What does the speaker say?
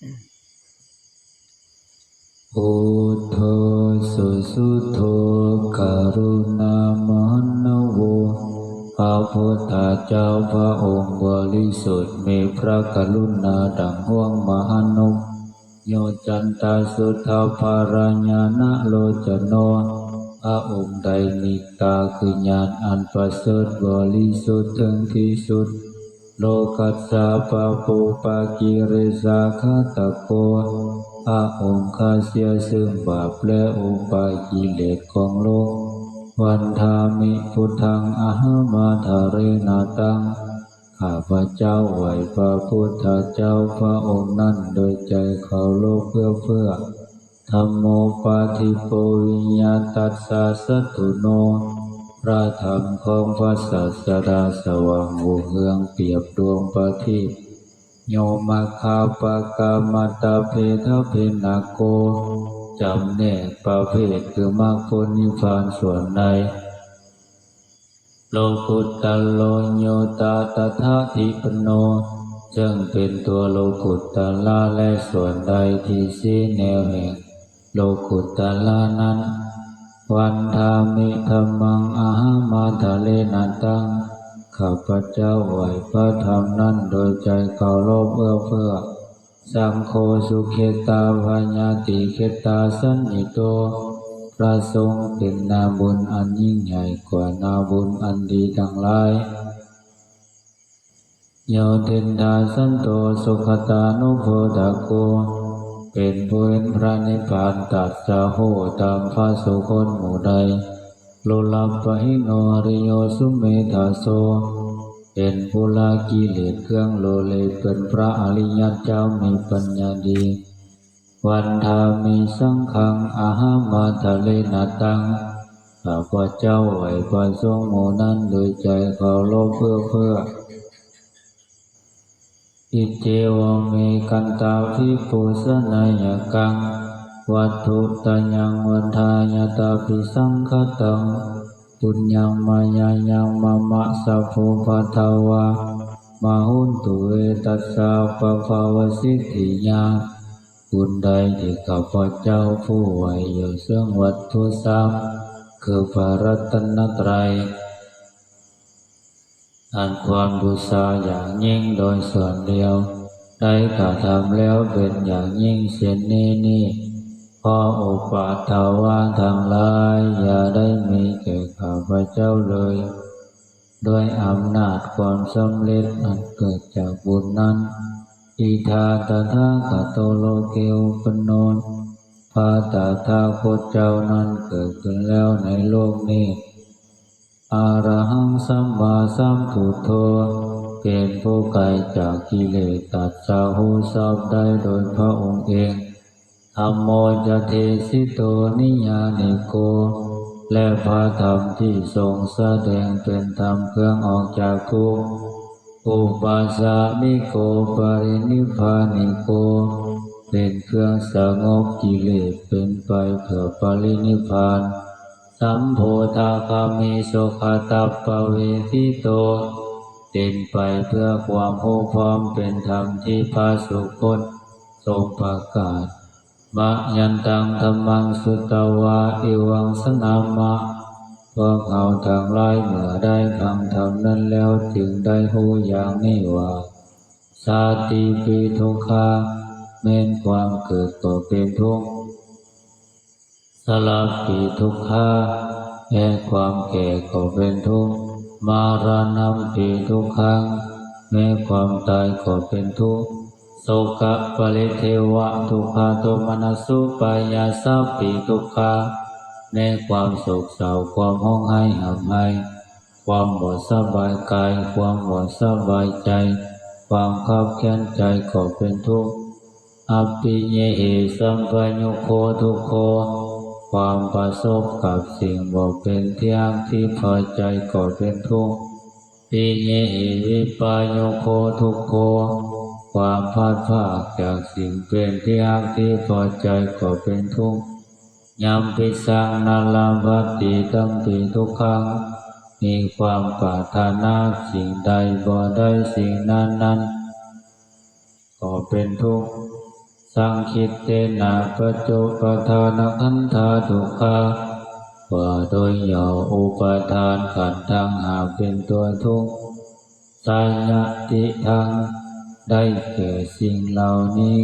ພຸດໂທ ສຸສຸດໂທ ກະລຸນາມະຫັນນະໂວ. ພະພຸດທະເຈົ້າພະອົງບໍລິສຸດ ມີພະກະລຸນາດັ່ງຫ້ວງມະຫານົບ. ໂຍຈັນຕະສຸດທະພາລະຍານະໂລຈະໂນ ພະອົງໄດ້ມີຕາຄືຍານອັນປະເສີດບໍລິສຸດເຖິງທີ່ສຸດ. ໂລກັດສາປະປູປະກິເລສາຄະຕະໂກ ພະອົງຂ້າເສຍຊຶມບາບ ແລະ ອຸປະກິເລດຂອງໂລກ. ວັນທາມິ ພຸດທັງ ອະຫະມາທະເລນະຕັງ ຂ້າພະເຈົ້າໄຫວ້ພະພຸດທະເຈົ້າພະອົງນັ້ນໂດຍໃຈເຄົາລົບເອື້ອເຟື້ອ. ທຳໂມ ປາທິໂປ ວິຍຍາຕັດສາ ສັດຖຸໂນ ພະທຳຂອງພະສາສະດາສະຫວ່າງຮຸ່ງເຮືອງປຽບດວງປະທີບ. ໂຍ ມັກຂະ ປະກາ ມັດຕະເພທະເພນະໂກ ຈຳແນກປະເພດຄືມັກຜົນນິບພານສ່ວນໃດ. ໂລກຸດຕະໂລ ໂຍ ຕະຕະທາທິປະໂນ ເຊິ່ງເປັນຕົວໂລກຸດຕະລະ ແລະ ສ່ວນໃດທີ່ຊີ້ແນວແຫ່ງໂລກຸດຕະລະນັ້ນ. ວັນທາມິ ທຳມັງ ອະຫະມາທະເລນະຕັງ ຂ້າພະເຈົ້າໄຫວ້ພະທຳນັ້ນໂດຍໃຈເຄົາລົບເອື້ອເຟື້ອ. ສັງໂຄ ສຸເຂຕາ ພະຍາຕິເຂດຕາສັນນິໂຕ ພະສົງເປັນນາບຸນອັນຍິ່ງໃຫຍ່ກວ່ານາບຸນອັນດີທັງຫຼາຍ. ໂຍ ທິນດາສັນໂຕ ສຸຄະຕານຸໂພທະໂກ ເປັນຜູ້ເຫັນພະນິບພານຕັດສະຮູ້ຕາມພະສຸຄົນໝູ່ໃດ. ໂລລະປະຫິໂນ ອະລິໂຍ ສຸເມທະໂສ ເປັນຜູ້ລະກິເລດເຄື່ອງໂລເລ ເປັນພະອະລິຍະເຈົ້າມີປັນຍາດີ. ວັນທາມິ ສັງຄັງ ອະຫະມາທະເລນະຕັງ ຂ້າພະເຈົ້າໄຫວ້ພະສົງໝູ່ນັ້ນໂດຍໃຈເຄົາລົບເອື້ອເຟື້ອ. ອິເຈວະເມ ຄັນຕາພິປູຊະນາຍະກັງ ວັດຖຸຕະຍັງ ວັນທາຍະຕາພິສັງຄະຕັງ ປຸນຍັງມະຍາຍັງ ມະມະ ສັບໂພ ພັດທະວາ ມະໂຫນຕຸ ເອຕັດສາ ປະພາວະສິດທິຍາ. ບຸນໃດທີ່ຂ້າພະເຈົ້າຜູ້ໄຫວ້ຢູ່ເຊິ່ງວັດຖຸສາມ ຄືພະລັດຕະນະໄຕ ອັນຄວນບູຊາຢ່າງຍິ່ງໂດຍສ່ວນດຽວ ໄດ້ກະທຳແລ້ວເປັນຢ່າງຍິ່ງເຊັ່ນນີ້ນີ້ ຂໍອຸປັດຖະວາທັງຫຼາຍຢ່າໄດ້ມີແກ່ຂ້າພະເຈົ້າເລີຍ. ດ້ວຍອຳນາດຄວາມສຳເລັດອັນເກີດຈາກບຸນນັ້ນ ອິທາຕະຖາຄະໂຕ ໂລເກ ອຸປະໂນ ພະຕະຖາຄົດເຈົ້ານັ້ນເກີດຂຶ້ນແລ້ວໃນໂລກນີ້. ອະລະຫັງ ສຳມາສຳພຸດໂທ ເປັນຜູ້ໄກຈາກກິເລດ ຕັດສະຮູ້ຊອບໄດ້ໂດຍພະອົງເອງ. ທຳໂມ ຈະເທສິໂຕ ນິຍານິໂກ ແລະ ພະທຳທີ່ຊົງສະແດງເປັນທຳເຄື່ອງອອກຈາກທຸກ. ອຸປະສາມິໂກ ປະລິນິບພານິໂກ ເປັນເຄື່ອງສະຫງົບກິເລດ ເປັນໄປເພື່ອປະລິນິບພານ. ສຳໂພທາຄາມິ ສຸຄະຕັບປະເວທິໂຕ ເປັນໄປເພື່ອຄວາມຮູ້ພ້ອມເປັນທຳທີ່ພະສຸຄົນຊົງປະກາດ. ມະຍັນຕັງ ທຳມັງ ສຸດຕະວາ ອີວັງ ສະນາມະ ພວກເຮົາທັງຫຼາຍເມື່ອໄດ້ຟັງທຳນັ້ນແລ້ວ ຈຶ່ງໄດ້ຮູ້ຢ່າງນີ້ວ່າ ຊາຕິປິທຸກຂາ ແມ່ນຄວາມເກີດກໍເປັນທຸກ. ຊະລາປິທຸກຂາ ແລະ ຄວາມແກ່ກໍເປັນທຸກ. ມະລະນຳປິທຸກຂັງ ແລະ ຄວາມຕາຍກໍເປັນທຸກ. ໂສກະປະລິເທວະທຸກຂະໂທມະນັດສຸປາຍາສາປິທຸກຂາ ແລະ ຄວາມໂສກເສົ້າ ຄວາມຮ້ອງໄຫ້ຮ່ຳໄຫ້ ຄວາມບໍ່ສະບາຍກາຍ ຄວາມບໍ່ສະບາຍໃຈ ຄວາມຄັບແຄ້ນໃຈກໍເປັນທຸກ. ອັບປິເຍຫິ ສັມປະຍຸກໂຂ ທຸກໂຂ ຄວາມປະສົບກັບສິ່ງບໍ່ເປັນທີ່ຮັກທີ່ພໍໃຈກໍເປັນທຸກ. ປິເຍຫິ ວິປະຍຸກໂຂ ທຸກໂຂ ຄວາມພັດພາກຈາກສິ່ງເປັນທີ່ຮັກທີ່ພໍໃຈກໍເປັນທຸກ. ຍຳປິສັງ ນະລະພັດຕິ ຕັມປິທຸກຂັງ ມີຄວາມປາດຖະໜາສິ່ງໃດບໍ່ໄດ້ສິ່ງນັ້ນໆ ກໍເປັນທຸກ. ສັງຄິດເຕນະ ປັດຈຸປະທານະຂັນທາທຸກຂາ ວ່າໂດຍຫຍໍ້ ອຸປະທານຂັນທັງຫ້າເປັນຕົວທຸກ ສາຍະຕິທັງ ໄດ້ແກ່ສິ່ງເຫຼົ່ານີ້